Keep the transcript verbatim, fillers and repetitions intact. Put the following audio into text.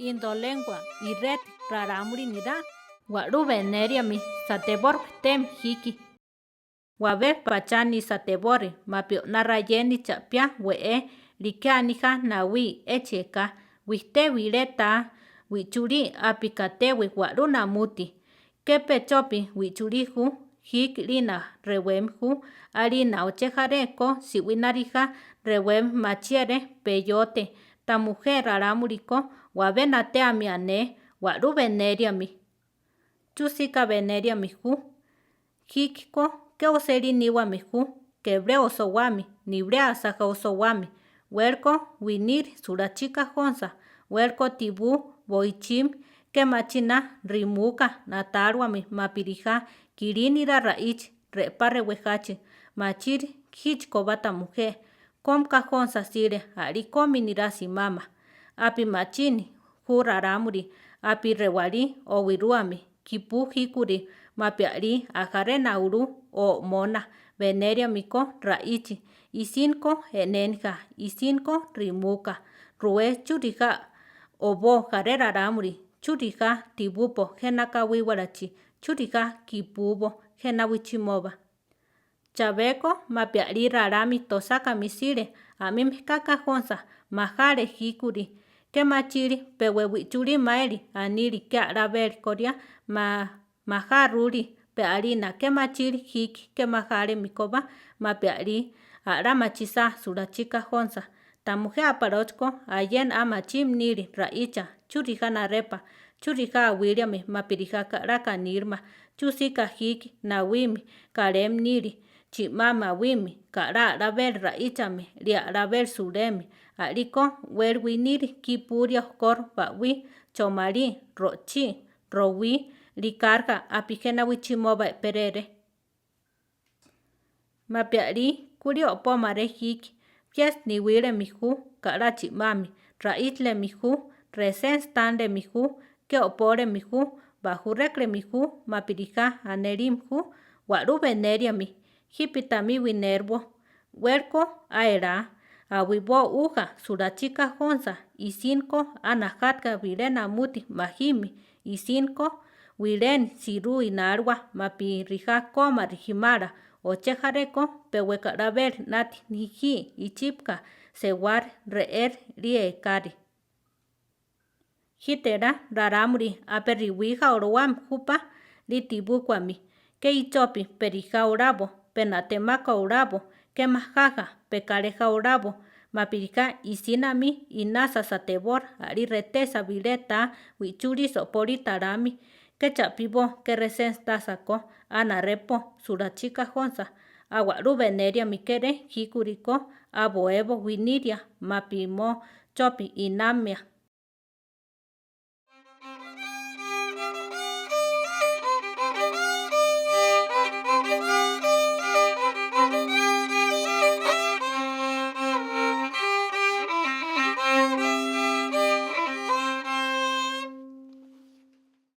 Indolengua ireti rarámuri nirá. Wa'lú benériami satebór wejtemi jíki. Wabé pachá ni satebóri mapi o'ná rayéni cha'piá we'é, riké anijá nawí echi eká, wijté wilé ta wichulí, api katéwi wa'lú namúti. Ké pechópi wichulí ju, jíkilina rewémi ju, alina ochejaré ko si'winárijá rewémi machiere peyóte, ta mujé rarámuri ko wabé natéami ané, wa'lú benériami. Chusika benériami ju. Jíkiko ké oselí níwami ju, ke bléo sowámi ni bléasaja osowámi, wéliko winíri sulachí kajónsa, wéliko tibú boichími, ké machiná rimúka natálwami mapirijá kilí nirá raíchi re'pá rewejáchi, machíri jíchikobá ta mujé, kómi kajónsa síre a'lí kómi nirá simáma. Api machíni ju rarámuri, api rewalí owirúami kipú jíkuri, mapi a'lí ajaré naulú o'móna benériami ko raíchi, isíniko e'nénija, isíniko rimúka, rué churija obó jaré rarámuri, churija tibúpo jé nakawíwarachi, churija kipúbo jé nawichimóba. Chabéko mapi a'lí rarámi tosákami síre, amí mejká kajónsa majále jíkuri, ké machíri pe we wichulí maéli aníli ké a'labéli koriá ma majáruli, pe alína ké machíri jíki ké majálemikobá, mapi a'lí a'lá machisá sulachí kajónsa. Ta mujé a'palóchiko ayéna a machími níli raícha, churija narépa, churija awíliami mapirijá ka'lá kanílima, chusika jíki nawími kalémi níli, chi'mámawími ka'lá a'labéli raíchami, li a'labéli sulémi, a'líko wéli winíli kipúri ohkóro ba'wí, chomalí, ro'chí, rowí, likárika api jé nawichimóba e'perére. Mapi a'lí kulí o'pómaré jíki, pies niwílemi ju ka'lá chi'mámi, raíchilemi ju, resénsitánilemi ju, ké o'pórilemi ju, bajurékilemi ju, mapirijá anelími ju, wa'lú benériami, jípi tamí winéribo, wéliko aelá, awibó uja sulachí kajónsa, isíniko anajátika wilé namúti majími, isíniko wiléni sirú ináliwa mapirijá kóma rijimála, ochejaré ko pe we ka'labéli náti nijí ichípika sewári re'éri li ekári. Jíterá rarámuri ape riwíja olowámi júpa, li tibúkwami, ké ichópi perijá olábo, pe natémaka olábo, ké majája pe kalejá olábo, mapirijá isínami inása satebór a'lí retésa bilé ta wichúli so'póli tarámi, ké cha'pibó ké resénsitasa ko, anarépó sulachí kajónsa, awa'lú benériami kéré jíkuri ko, aboébo winíria mapi mó chópi inámia.